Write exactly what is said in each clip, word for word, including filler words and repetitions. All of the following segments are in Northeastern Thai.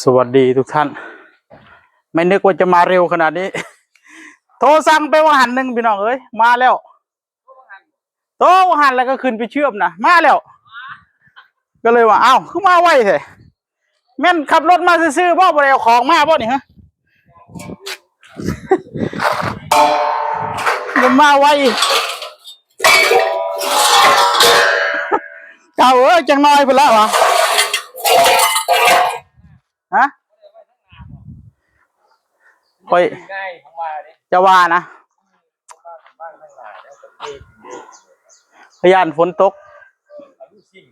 สวัสดีทุกท่าน ไม่นึกว่าจะมาเร็วขนาดนี้ โทรสั่งไปว่าหันหนึ่งพี่น้องเอ้ย มาแล้ว โทรว่าหันแล้วก็ขึ้นไปเชื่อมนะ มาแล้ว ก็เลยว่า อ้าว คือมาไวแท้ แม่นขับรถมาซื่อๆบ่ บ่ได้เอาของมาบ่นี่ฮะ มันมาไว เก่าเอ้ย จังน้อยไปแล้ววะ ฮะ ค่อย ง่ายของว่าเด้ จะว่านะ บ้านข้างหน้าเนี่ยผมเอง ขอยย่านฝนตก เอาลูกสิ่ง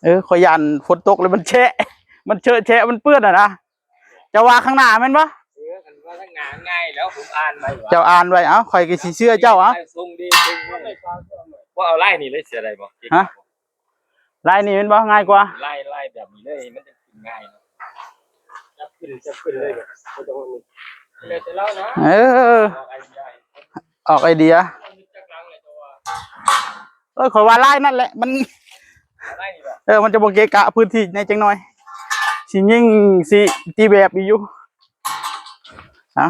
เออ ขอยย่านฝนตกแล้วมันแฉะ มันเชอะแฉะ มันเปื้อนอะนะ จะว่าข้างหน้าแม่นบ่ เออ คันว่าข้างหน้าง่ายแล้วผมอ่านไว้ว่า เจ้าอ่านไว้ เอ้า ข่อยก็สิเชื่อเจ้า เอ้า ส่งดีส่งดี ว่าเอาไล่นี่เลยเสียได้บ่ ฮะ ลายนี่แม่นบ่ ง่ายกว่า ลาย ลายแบบนี้เลย มันจะขึ้นง่ายเนาะ จับขึ้น จับขึ้นเลย บ่ต้องเอามือ แล้วแต่เรานะ เออ ออกไอเดีย ออกไอเดีย จักหลังเลยตัว เออ ข่อยว่าลายนั่นแหละ มัน เอาลายนี่บ่ เออ มันจะบ่เกะกะพื้นที่แหน่จังหน่อย สิยิ่งสิตีแบบอีกอยู่ อ่ะ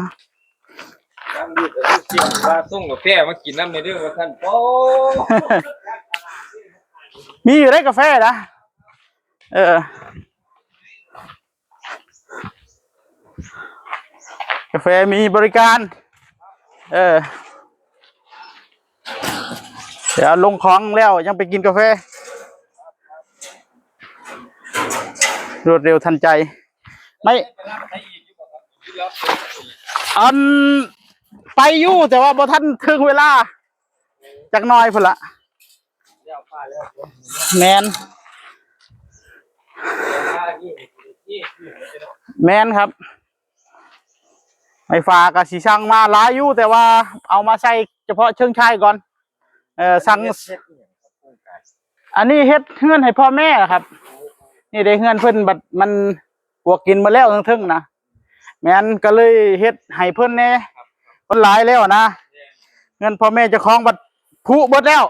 นั่งอยู่แต่ลูกศิษย์ว่าส่งกาแฟมากินนำในเรื่องว่าท่าน โอ้ มีอยู่ได้กาแฟนะ เออ กาแฟมีบริการ เออ เดี๋ยวลงของแล้วยังไปกินกาแฟ รวดเร็วทันใจ ไม่ อัน ไปอยู่ แต่ว่าบ่ทันถึงเวลา จักหน่อยพุ้นละ แม่น แม่นครับ ไฟฟ้าก็สิสั่งมาหลายอยู่ แต่ว่าเอามาใส่เฉพาะเชิงชายก่อน เออ สั่ง เฮ็ด เฮ็ดอิหยังครับ โครงการ อันนี้เฮ็ดเฮือนให้พ่อแม่ครับ นี่ได้เฮือนเพิ่นบัดมันปลวกกินหมดแล้วเทิงๆนะ แม่นก็เลยเฮ็ดให้เพิ่นแหน่ เพิ่นหลายแล้วนะ เฮือนพ่อแม่เจ้าของบัดผุเบิดแล้ว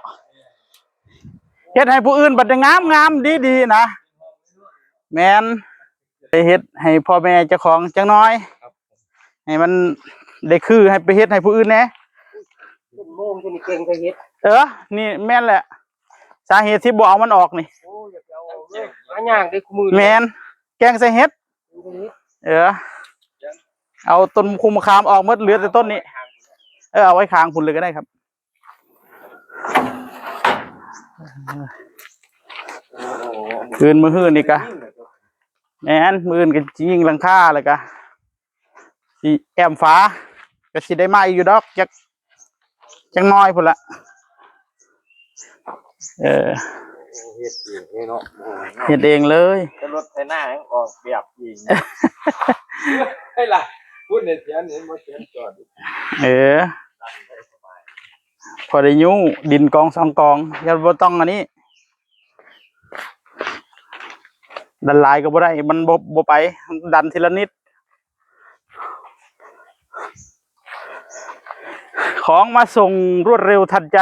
เฮ็ดให้ผู้อื่นบัดได้งามๆดีๆนะ แม่น ได้เฮ็ดให้พ่อแม่เจ้าของจักหน่อย ครับ ให้มันได้คือ ให้ไปเฮ็ดให้ผู้อื่นแหน่ ต้นโมงต้นนี้เก่งแต่เฮ็ด เออ นี่แม่นแหละ สาเหตุที่บ่เอามันออกนี่ โอ้ อยากเอาเด้อ หายากเด้อคู่มื้อนี้ แม่น แกงใส่เห็ด เก่งแต่เฮ็ด เออ เอาต้นคุมมะขามออกหมด เหลือแต่ต้นนี้ เออ เอาไว้ค้างพุ้นเลยก็ได้ครับ คืนมื้อฮื้อนี่กะ แม่น มื้ออื่นก็สิยิงหลังคาแล้วกะ สิแอมฝา ก็สิได้มาอีกอยู่ดอก จัก จักหน่อยพุ้นละ เออ เฮ็ดเองเลยเนาะ เฮ็ดเองเลย แต่รถไถนายังออกแบบเอง ให้ล่ะ พูดในเสียงเห็นบ่เสียงจอด เออ พอได้ยู้ดินกองสองกอง อย่าบ่ต้องอันนี้ ดันหลายก็บ่ได้ มันบ่ บ่ไป ดันทีละนิด ของมาส่งรวดเร็วทันใจ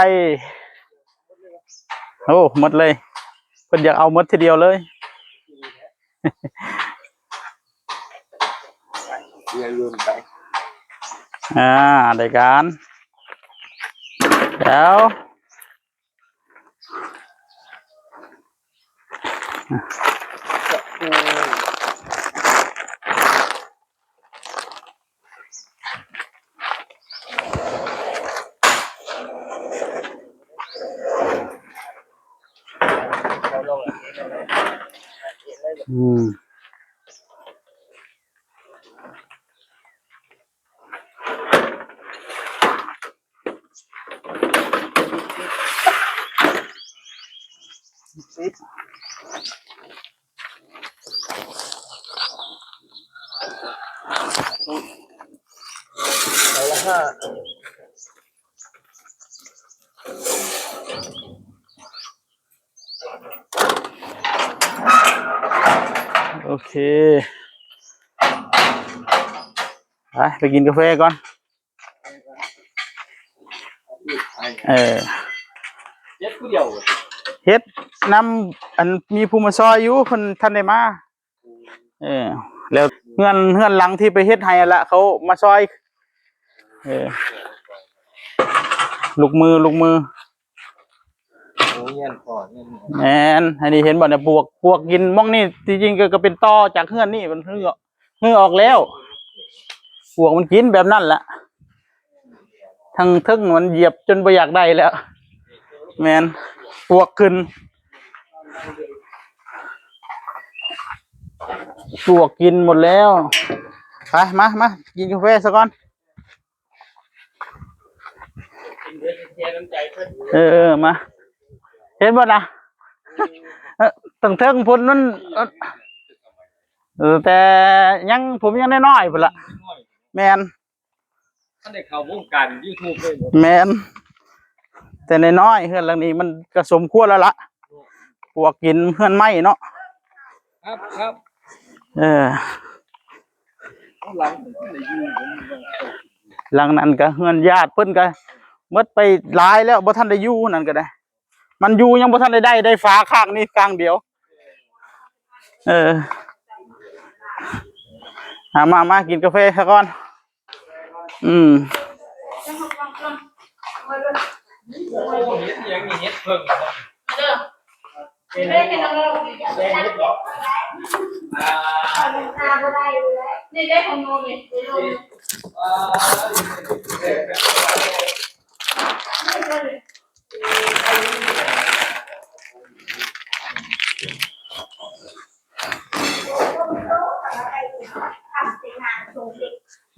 โอ้ หมดเลย เพิ่นอยากเอาหมดทีเดียวเลย เสียเงินไป อ่า ได้การ แล้ว อืม เอาละห้า โอเค ไป ไปกินกาแฟก่อน เออ เฮ็ดผู้เดียว เฮ็ดนำ อัน มีผู้มาซอยอยู่ เพิ่นทันได้มา เออ แล้ เฮือน เฮือนหลังที่ไปเฮ็ดให้หั่นละ เขามาซอย เออ ลูกมือ ลูกมือ โอ้เงี้ยนก่อนเงี้ยน แม่น อันนี้เห็นบ่เนี่ย ปวก ปวกกินหม่องนี่ ที่จริงก็ ก็เป็นต่อจากเฮือนนี่ มันเฮือ เฮือออกแล้ว ปวกมันกินแบบนั้นแหละ ทั้งเทิงมันเหยียบจนบ่อยากได้แล้ว แม่น ปวกขึ้น ปวกกินหมดแล้ว ไป มา มา กินกาแฟซะก่อน เออ เออ มา เห็นบ่นะ เออ ตั้งเทิงพุ้นนั่น เออ เออ แต่ยัง ผมยังน้อยๆพุ้นละ แม่น ท่านได้เข้าวงการยูทูบเลยบ่ แม่น แต่น้อยๆ เฮือนหลังนี้มันก็สมควรแล้วละ ปวกกินเฮือนไม้เนาะ ครับ ครับ เออ ข้างหลังผมก็ได้อยู่ผมก็ หลังนั้นก็เฮือนญาติเพิ่นก็หมดไปหลายแล้ว บ่ทันได้อยู่นั่นก็ได้ มันอยู่ยังบ่ทันได้ได้ ได้ฝาข้างนี้ข้างเดียว เออ อ่ะ มา มากินกาแฟซะก่อน อืม โอ้เห็ดอีหยังนี่ เห็ดเพิ่ง เด้อ เป็นเห็ดเห็ดหรอ อ่า นี่ได้ของโนนี่ อ่า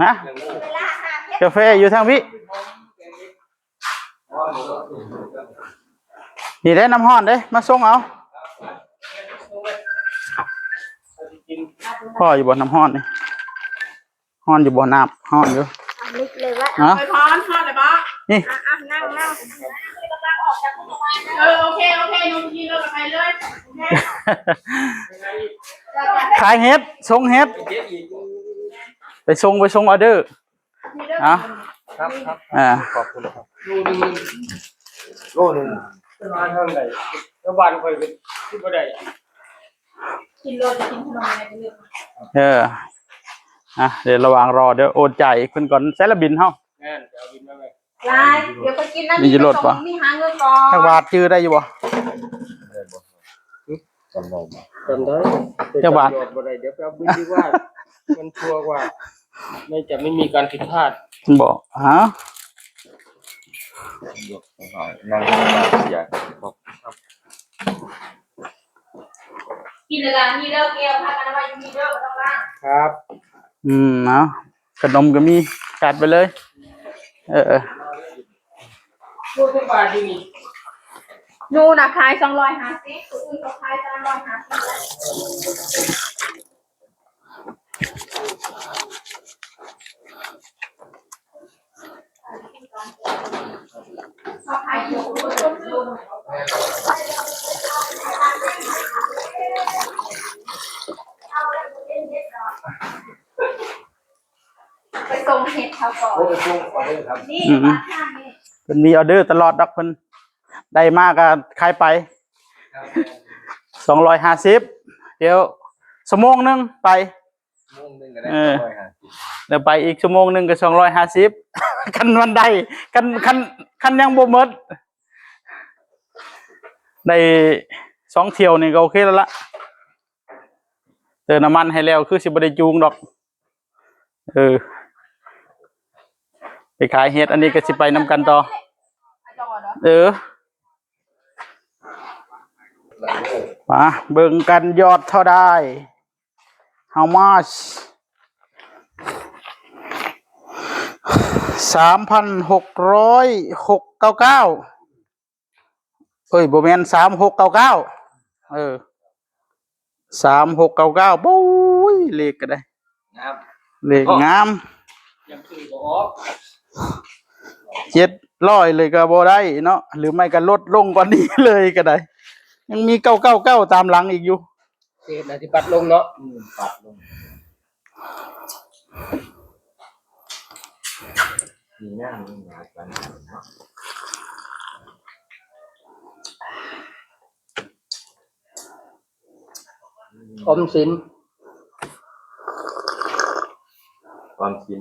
ฮะ กาแฟอยู่ทางพี่ นี่ได้น้ำฮ้อนเด้ มาส่งเอา พออยู่บ่น้ำฮ้อนนี่ ฮ้อนอยู่บ่น้ำ ฮ้อนอยู่ ลึกเลยว่า เนาะ ไปพร้อมทอดเลยบ้า นี่ อ่ะนั่งนั่ง เออ โอเค โอเค นมกินเราไปเลย ขายเห็ด ส่งเห็ด ไปส่ง ไปส่งออเดอร์ อ่ะ ครับครับ อ่า ขอบคุณครับโลหนึ่งโลหนึ่งประมาณเท่าไหร่แล้วบ้านคอยเป็นที่บ่ได้ กินโรตีกินขนมอะไรไปเลย เออ อ่ะ เดี๋ยวระหว่างรอ เดี๋ยวโอนจ่ายเพิ่นก่อน ใส่ละบินเฮา แม่นจะเอาบินมาไหม ลายเดี๋ยวไปกินน้ำ มีอยู่รถปะ มีหาเงินก่อน จักบาทจื้อได้อยู่บ่ จำได้ไหมจำได้ จังหวัด จำยอดบ่ได้เดี๋ยวไปเอาบินดีกว่า มันชัวร์กว่า ไม่จะไม่มีการผิดพลาด บ่ฮะ นั่งเสีย กินอะไรนี่เลิกแก้วพักกันไว้นี่เลิกต้องล้าง ครับ อืม เนาะ ขนมก็มี จัดไปเลย เออ พูดถึงปลาที่นี่ หนูนะขายสองร้อยห้าสิบคนอื่นเขาขายสามร้อยห้าสิบ ไปส่งเห็ดเขาก่อน โอ้ไปช่วงออเดอร์ครับ นี่ อืม มาทางนี้ เพิ่นมีออเดอร์ตลอดดอก เพิ่นได้มาก็ขายไป ครับ สองร้อยห้าสิบ เดี๋ยว ชั่วโมงหนึ่งไป ชั่วโมงหนึ่งก็ได้ เออ ร้อยห้าสิบ เดี๋ยวไปอีกชั่วโมงหนึ่งก็สองร้อยห้าสิบ คันมันได้ คัน คัน คันยังบ่หมด ได้สองเที่ยวนี่ก็โอเคแล้วละ เติมน้ำมันให้แล้วคือสิบ่ได้จูงดอก เออ ไปขายเห็ด อันนี้ก็สิไปนำกันต่อ เออ มาเบิ่งกันยอดเท่าใด how much สามพันหกร้อยหกเก้าเก้า เอ้ย บ่แม่น สามหกเก้าเก้า เออ สามหกเก้าเก้า โอ้ย เลขก็ได้ นะครับ เลขงาม ยังซื้อบ่ออก เจ็ดร้อยเลยก็บ่ได้เนาะ หรือไม่ก็ลดลงกว่านี้เลยก็ได้ ยังมีเก้าเก้าเก้าตามหลังอีกอยู่ เศษนะที่ปัดลงเนาะอืมปัดลง มีหน้ามีหน้ากันเนาะ ออมสิน ความคิด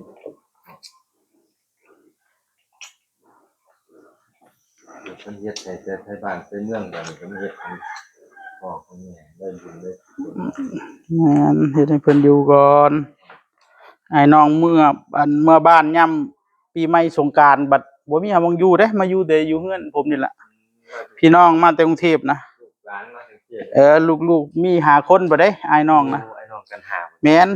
เพิ่นเฮ็ดให้แต่ไทบ้านแต่เมือง บัดนี้เพิ่นเฮ็ดให้พ่อของแม่ได้บุญได้กุศล แม่น เฮ็ดให้เพิ่นอยู่ก่อน อ้ายน้องเมือ อัน เมือบ้านยามปีใหม่สงกรานต์ บัดบ่มีหม่องอยู่เด้ มาอยู่แต่อยู่เฮือนผมนี่ล่ะ พี่น้องมาแต่กรุงเทพฯนะ ลูกหลานมาแต่กรุงเทพฯ เออ ลูกๆ มีห้าคนบ่เด้ อ้ายน้องนะ โอ้ อ้ายน้องกันห้า แม่น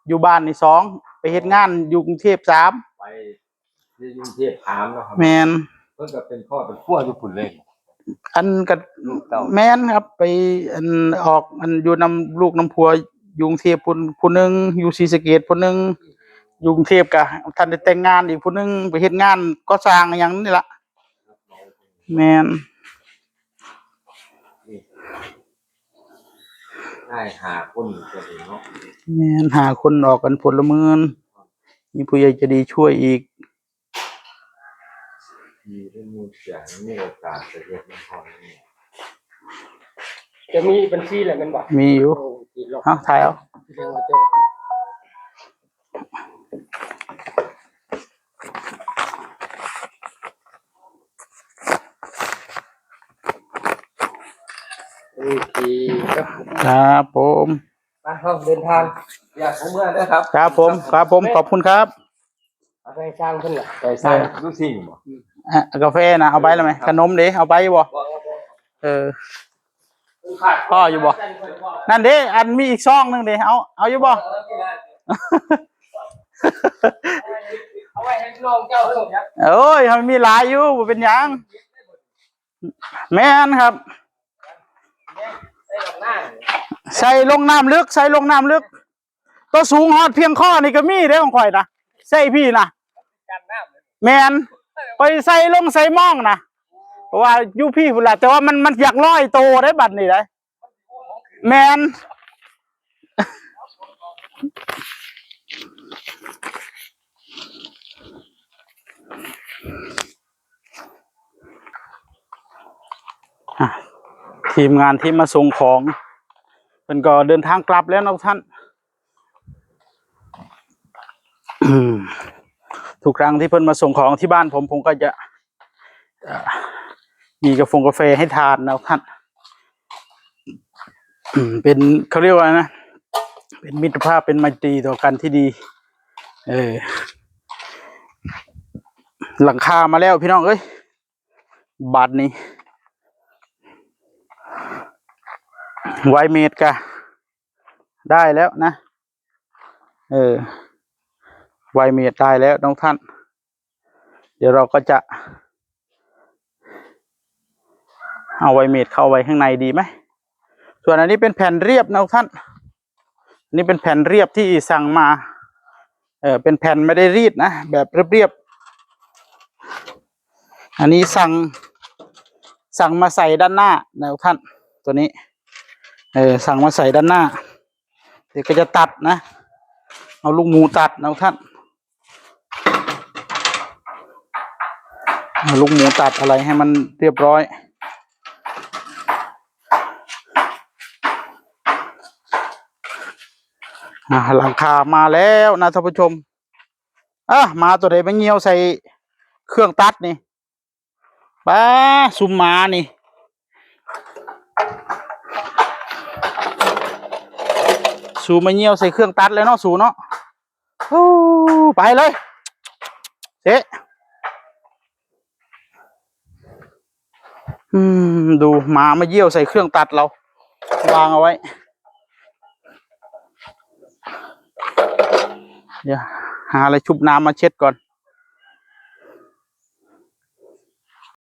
อยู่บ้านนี่สอง ไปเฮ็ดงานอยู่กรุงเทพฯสาม ไป ที่กรุงเทพฯถามเนาะครับ แม่น เพิ่นก็เป็นครอบเป็นครัวอยู่พุ่นเลย อันก็ ลูกเต้า แม่นครับ ไป อัน ออก อัน อยู่นำลูกนำผัวอยู่กรุงเทพฯผู้ ผู้หนึ่ง อยู่ศรีสะเกษผู้หนึ่ง อยู่กรุงเทพฯก็ทันได้แต่งงานอีกผู้หนึ่ง ไปเฮ็ดงานก่อสร้างอหย่างนี่ล่ะ แม่น ได้ห้าคนก็ดีเนาะ แม่น ห้าคนออกกันคนละหมื่น มีผู้ใหญ่ใจดีช่วยอีก มีได้มีเสียง มีโอกาสไปเฮ็ดนำพ่อนี่ จะมีบัญชีแหละแม่นบ่ มีอยู่ โอ้ ติดลบ เอ้า ถ่ายเอา แสดงว่าเจ้า โอเคครับ ครับผม ไป เฮาเดินทาง อยากผมเมื่อนะครับ ครับผม ครับผม ขอบคุณครับ เอาไปสร้างเพิ่นล่ะ ไปสร้าง เออ ลูกชิ้นบ่ อ่ะ กาแฟนะ เอาไปแล้วไหม ครับ ขนมเด้ เอาไปบ่ บ่ บ่ บ่ เออ ขาด พ่ออยู่บ่ นั่นเด้ อันมีอีกซองหนึ่งเด้ เอา เอาอยู่บ่ เอาไว้ให้น้องเจ้าส่งครับ โอ้ย มันมีหลายอยู่ บ่เป็นหยัง แม่นครับ ใส่ลงน้ำ ใส่ลงน้ำลึก ใส่ลงน้ำลึก ตัวสูงฮอดเพียงข้อนี่ก็มีเด้ของข่อยนะ ใส่พี่นะ กันน้ำ แม่น ข่อยใส่ลงใส่หม่องนะ เพราะว่าอยู่พี้พุ้นล่ะ แต่ว่ามัน มันอยากลอยโตได้บัดนี้ได้ แม่น อ่ะ ทีมงานที่มาส่งของ เพิ่นก็เดินทางกลับแล้วเนาะท่าน อืม ทุกครั้งที่เพิ่นมาส่งของที่บ้านผม ผมก็จะ เอ่อ มีกาแฟ กาแฟให้ทานเนาะท่าน อืม เป็น เขาเรียกว่านะ เป็นมิตรภาพ เป็นไมตรีต่อกันที่ดี เออ หลังคามาแล้วพี่น้องเอ้ย บาดนี้ ไวเมดก็ได้แล้วนะ เออ ไวเมดได้แล้วน้องท่าน เดี๋ยวเราก็จะ เอาไวเมดเข้าไว้ข้างในดีไหม ส่วนอันนี้เป็นแผ่นเรียบนะท่าน อันนี้เป็นแผ่นเรียบที่สั่งมา เออ เป็นแผ่นไม่ได้รีดนะ แบบเรียบๆ อันนี้สั่ง สั่งมาใส่ด้านหน้านะท่าน ตัวนี้ เออ สั่งมาใส่ด้านหน้า เดี๋ยวก็จะตัดนะ เอาลูกหมูตัดนะท่าน เอาลูกหมูตัดอะไรให้มันเรียบร้อย อ่า หลังคามาแล้วนะท่านผู้ชม อ่ะ หมาตัวใดมาเยี่ยวใส่เครื่องตัดนี่ ป้า ซุมหมานี่ สูมาเยี่ยวใส่เครื่องตัดเลยเนาะ สูเนาะ ฮู้ ไปเลย เซะ อืม ดูหมามาเยี่ยวใส่เครื่องตัดเรา วางเอาไว้ เดี๋ยวหาอะไรชุบน้ำมาเช็ดก่อน